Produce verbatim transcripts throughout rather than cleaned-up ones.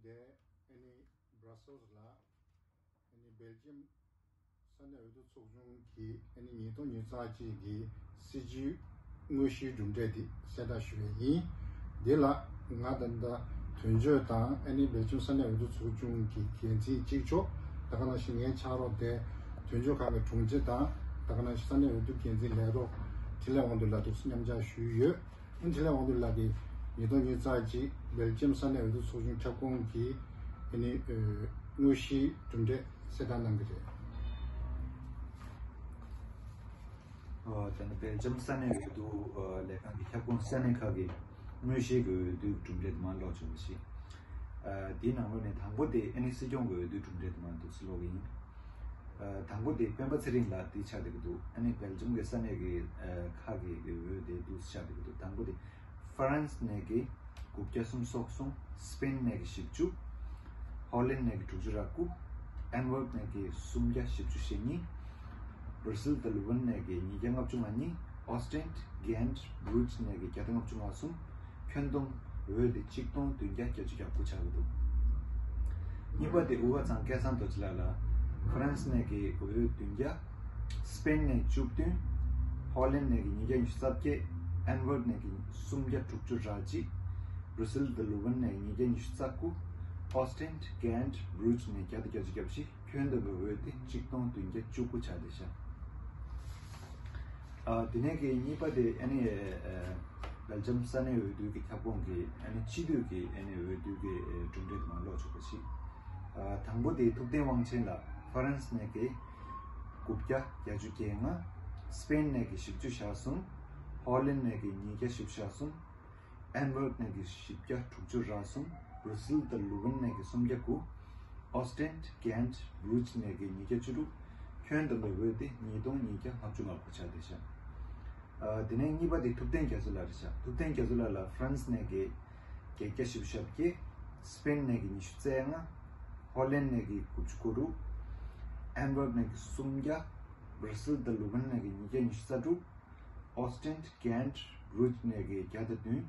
དེ་ཨ་ནི་Brussels་ལ་ཨ་ནི་སྦེལ་ཇམ་ས་གནས་འོས་བསྡུ་ཚོགས་ཆུང་གི་ཨ་ནི་ཉིས་སྟོང་ཉི་ཤུ་རྩ་གཅིག་གི་སྲིད་ཇུས་དངོས་གཞིའི་གྲུབ་འབྲས་དེ་གསལ་བསྒྲགས་ཞུ་བ་ཡིན། འདི་ལ་ང་ད་ལྟ་དོན་གཅོད་དང་ཨ་ནི་སྦེལ་ཇམ་ས་གནས་འོས་བསྡུ་ཚོགས་ཆུང་གི་འགན་འཛིན་གཅིག་ལྕོགས། ད་ག་ནང་བཞིན་ངའི་ཕྱག་རོགས་དེ་དོན་གཅོད་ཁང་གི་དྲུང་ཆེ་དང་། ད་ག་ནང་བཞིན་ས་གནས་འོས་བསྡུ་འགན་འཛིན་ལས་རོགས་འཕྲིན་ལས་དབང་འདུས་ལགས་འདུག་སེ་མཉམ་ཞུགས་ཞུས་ཡོད། ཨ་ནི་འཕྲིན་ལས་དབང་འདུས་ལགས་ཀྱིས་ཉིས་སྟོང་ཉི་ཤུ་རྩ་གཅིག་སྦེལ་ཇམ་ས་གནས་འོས་བསྡུ་ཚོགས་ཆུང་ཁྱབ་ཁོངས་ཀྱི་ཨ་ནི་ཨ་དངོས་གཞིའི་གྲུབ་འབྲས་གསལ་བསྒྲགས་གནང་གི་རེད། ཨོ། དེ་ནི་སྦེལ་ཇམ་ས་གནས་འོས་བསྡུ་ཨ་ལས་ཁང་གི་ཁྱབ་ཁོངས་ས་གནས་ཁག་གི་དངོས་གཞིའི་གི་འོས་བསྡུའི་གྲུབ་འབྲས་དེ་མར་ཀློག་ཆོག་པ་ཞིག་ཨ་དེའི་ནང་ལོགས་ནས་དང་པོ་དེ་ཨ་ནི་སྲིད་སྐྱོང་གི་འོས་བསྡུའི་གྲུབ་འབྲས་དེ་མར་འདུག་སེ་ཀློག་གི་ཡིན། ཨ་དང་པོ་དེ་སྤེན་པ་ཚེ་རིང་ལགས་དེ་ཆགས་བསྡད་ཀྱི་འདུག་ཨ་ནི་སྦེལ་ཇམ་གྱི་ས་གནས་ཀྱི་ཨ་ཁག་གི་འོས་དེ་འདུག་སེ་ཆགས་བསྡད་ཀྱི་འདུག་དང་པོ་དེ་ཧྥ་རན་སི་ནས་ཀྱི་དགུ་བརྒྱ་སུམ་ཅུ་སོ་གསུམ། སྤེན་ནས་ཀྱི་བཞི་བཅུ། ཧོ་ལན་ནས་ཀྱི་དྲུག་ཅུ་རེ་དགུ། ཨན་ཝར་ནས་ཀྱི་སུམ་བརྒྱ་བཞི་བཅུ་ཞེ་གཉིས། བྷར་སིལ་དང་ལུ་ཝན་ནས་ཀྱི་ཉིས་བརྒྱ་ལྔ་བཅུ་ང་གཉིས། ཨོ་སྟན་གྷན་བྷུ་རུག་ནས་ཀྱི་བརྒྱ་དང་ལྔ་བཅུ་ང་གསུམ། ཁྱོན་བསྡོམས་འོས་དེ་གཅིག་སྟོང་བདུན་བརྒྱ་བརྒྱད་ཅུ་གྱ་དགུ་ཆགས་ཀྱི་འདུག་གཉིས་པ་དེ་ཨུ་ཝ་ཚང་སྐལ་བཟང་རྡོ་རྗེ་ལགས་ལ་ཧྥ་རན་སི་ནས་ཀྱི་འོས་བདུན་བརྒྱ། སྤེན་ནས་བཅུ་བདུན། ཧོ་ལན་ནས་ཀྱི་ཉིས་བརྒྱ་ཉི་ཤུ་རྩ་བརྒྱད། ཨན་ཝར་ནས་ཀྱི་སུམ་བརྒྱ་དྲུག་ཅུ་རེ་གཅིག་བྷར་སིལ་དང་ལུ་ཝན་ནས་ཉིས་བརྒྱ་ཉི་ཤུ་རྩ་དགུ། ཨོ་སྟན་གྷན་བྷུ་རུག་ནས་བརྒྱ་དང་བརྒྱད་ཅུ་གྱ་བཞི། ཁྱོན་བསྡོམས་པའི་འོས་དེ་གཅིག་སྟོང་བདུན་བརྒྱ་བཅུ་དགུ་ཆགས་བསྡད་ཤག་ཨ་དེ་ནས་ཀྱི་གཉིས་པ་དེ་ཨ་ནི་ཨ་སྦེལ་ཇམ་ས་གནས་འོས་བསྡུ་གི་ཁྱབ་ཁོངས་ཀྱི་ཨ་ནི་སྤྱི་འཐུས་ཀྱི་ཨ་ནི་འོས་བསྡུ་གི་ཨ་གྲུབ་འབྲས་དེ་མར་ཀློག་ཆོག་པ་ཞིག་ཨ་དང་པོ་དེ་ཐུབ་བསྟན་དབང་ཆེན་ལགས་ཧྥ་རན་སི་ནས་ཀྱི་དགུ་བརྒྱ་བརྒྱད་ཅུ་གྱ་ལྔ། སྤེན་ནས་ཀྱི་བཞི་བཅུ་ཞེ་གསུམ། ཧོ་ལན་ནས་ཀྱི་ཉིས་བརྒྱ་བཞི་བཅུ་ཞེ་གསུམ། ཨན་ཝར་ནས་ཀྱི་བཞི་བརྒྱ་དྲུག་ཅུ་རེ་གསུམ། བྷར་སིལ་དང་ལུ་ཝན་ནས་ཀྱི་སུམ་བརྒྱ་དགུ། ཨོ་སྟན་གྷན་བྷུ་རུག་ནས་ཀྱི་ཉིས་བརྒྱ་བཅུ་དྲུག་ཁྱོན་བསྡོམས་པའི་འོས་དེ་ཉིས་སྟོང་ཉིས་བརྒྱ་ལྔ་བཅུ་ང་དགུ་ཆགས་བསྡད་ཤག་ཨ་དེ་ནས་གཉིས་པ་དེ་ཐུབ་བསྟན་རྒྱ་མཚོ་ལགས་རེད་ཤག་ཐུབ་བསྟན་རྒྱ་མཚོ་ལགས་ལ་ཧྥ་རན་སི་ནས་ཀྱི་བརྒྱད་བརྒྱ་བཞི་བཅུ་ཞེ་བརྒྱད། སྤེན་ནས་ཀྱི་ཉི་ཤུ་རྩ་ལྔ། ཧོ་ལན་ནས་ཀྱི་དགུ་བཅུ་གོ་དྲུག་ཨན་ཝར་ནས་ཀྱི་སུམ་བརྒྱ། བྷར་སིལ་དང་ལུ་ཝན་ནས་ཀྱི་ཉིས་བརྒྱ་ཉི་ཤུ་རྩ་དྲུག་ཨོ་སྟན་གྷན་བྷུ་རུག་ནས་ཀྱི་བརྒྱ་དང་བདུན།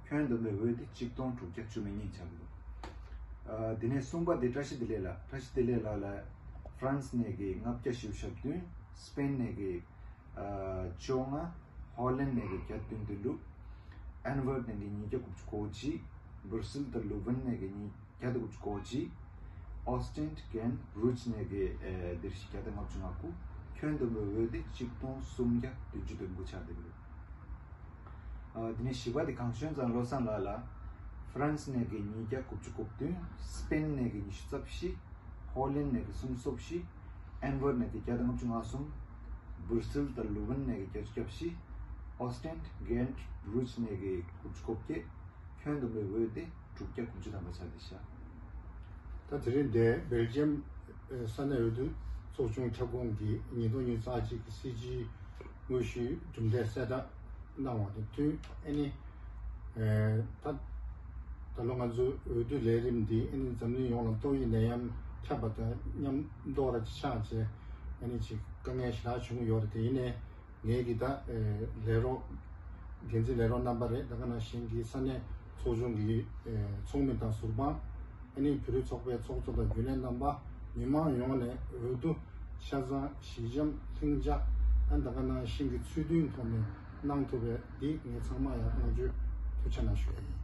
ཁྱོན་བསྡོམས་པའི་འོས་དེ་གཅིག་སྟོང་དྲུག་བརྒྱ་བཅུ་མེད་གཉིས་ཆགས་ཀྱི་འདུག་ཨ་དེ་ནས་གསུམ་པ་དེ་བཀྲ་ཤིས་བདེ་ལེགས་ལགས། བཀྲ་ཤིས་བདེ་ལེགས་ལགས་ལ་ཧྥ་རན་སི་ནས་ཀྱི་ལྔ་བརྒྱ་བཞི་བཅུ་ཞེ་བདུན། སྤེན་ནས་ཀྱི་ཨ་བཅོ་ལྔ། ཧོ་ལན་ནས་ཀྱི་བརྒྱ་དང་བདུན་དོན་དྲུག་ཨན་ཝར་ནས་ཀྱི་ཉིས་བརྒྱ་དགུ་བཅུ་གོ་གཅིག་བྷར་སིལ་དང་ལུ་ཝན་ནས་ཀྱི་ཉིས་བརྒྱ་དང་དགུ་བཅུ་གོ་གཅིག་ཨོ་སྟན་གྷན་བྷུ་རུག་ནས་ཀྱི་ཨ་བདེ་སྐྱིད་བརྒྱ་དང་ལྔ་བཅུ་ང་དགུ། ཁྱོན་བསྡོམས་པའི་འོས་དེ་གཅིག་སྟོང་སུམ་བརྒྱ་བདུན་ཅུ་དོན་དགུ་ཆགས་བསྡད་ཀྱི་འདུག་ཨ་དེ་ནས་བཞི་པ་དེ་གངས་ལྗོངས་རྩེ་བློ་བཟང་ལགས་ལ་ཧྥ་རན་སི་ནས་ཀྱི་ཉིས་བརྒྱ་དགུ་བཅུ་གོ་བདུན། སྤེན་ནས་ཀྱི་ཉི་ཤུ་རྩ་བཞི། ཧོ་ལན་ནས་ཀྱི་སུམ་ཅུ་སོ་བཞི། ཨན་ཝར་ནས་ཀྱི་བརྒྱ་དང་ལྔ་བཅུ་ང་གསུམ། བྷར་སིལ་དང་ལུ་ཝན་ནས་ཀྱི་བརྒྱད་ཅུ་གྱ་བཞི། ཨོ་སྟན་གྷན་བྷུ་རུག་ནས་ཀྱི་དགུ་བཅུ་གོ་བརྒྱད། ཁྱོན་བསྡོམས་པའི་འོས་དེ་དྲུག་བརྒྱ་དགུ་བཅུ་ཐམ་པ་ཆགས་བསྡད་ཤག་ད་དེ་རིང་འདིར་སྦེལ་ཇམ་ས་གནས་འོས་བསྡུ་ཚོགས་ཆུང་ཁྱབ་ཁོངས་ཀྱི་ཉིས་སྟོང་ཉི་ཤུ་རྩ་གཅིག་གི་སྲིད་སྤྱིའི་དངོས་གཞིའི་གྲུབ་འབྲས་གསལ་བསྒྲགས་གནང་བ་དང་བསྟུན། ཨ་ནི་ཨེ་ད་ད་ལོ་ང་ཚོའི་འོས་བསྡུ་ལས་རིམ་འདི་ཨ་ནི་འཛམ་གླིང་ཡོངས་ལ་ཏོག་དབྱིབས་ནད་ཡམས་ཁྱབ་པ་དང་མཉམ་དུ་ར་ཆགས་བྱས། ཨ་ནི་ཅིག་དཀའ་ངལ་ཞེ་དྲག་བྱུང་ཡོད་རེད། དེ་ཡིན་ནའི་ངེད་ཀྱི་ད་ཨེ་ལས་རོགས་འགན་འཛིན་ལས་རོགས་རྣམ་པ་རེད། ད་ག་ནང་བཞིན་གྱི་ས་གནས་ཚོགས་ཆུང་གི་ཨེ་ཚོགས་མི་དང་ཟུར་དཔང་། ཨ་ནི་བོད་རིགས་ཚོགས་པའི་ཚོགས་གཙོ་དང་རྒྱུན་ལས་རྣམ་པ། མི་མང་ཡོངས་ནས་འོས་བསྡུ་ཆ་ཚང་ཞི་འཇམ་ལྷིང་འཇགས། ཨ་ད་ག་ནང་བཞིན་གྱི་ཚུལ་མཐུན་ཐོག་ནས་གནང་ཐུབ་པའི་འདི་ངས་ཚང་མ་ཡང་བསྔགས་བརྗོད་ཐུགས་རྗེ་གནང་ཞུ་ཡ་ཡིན།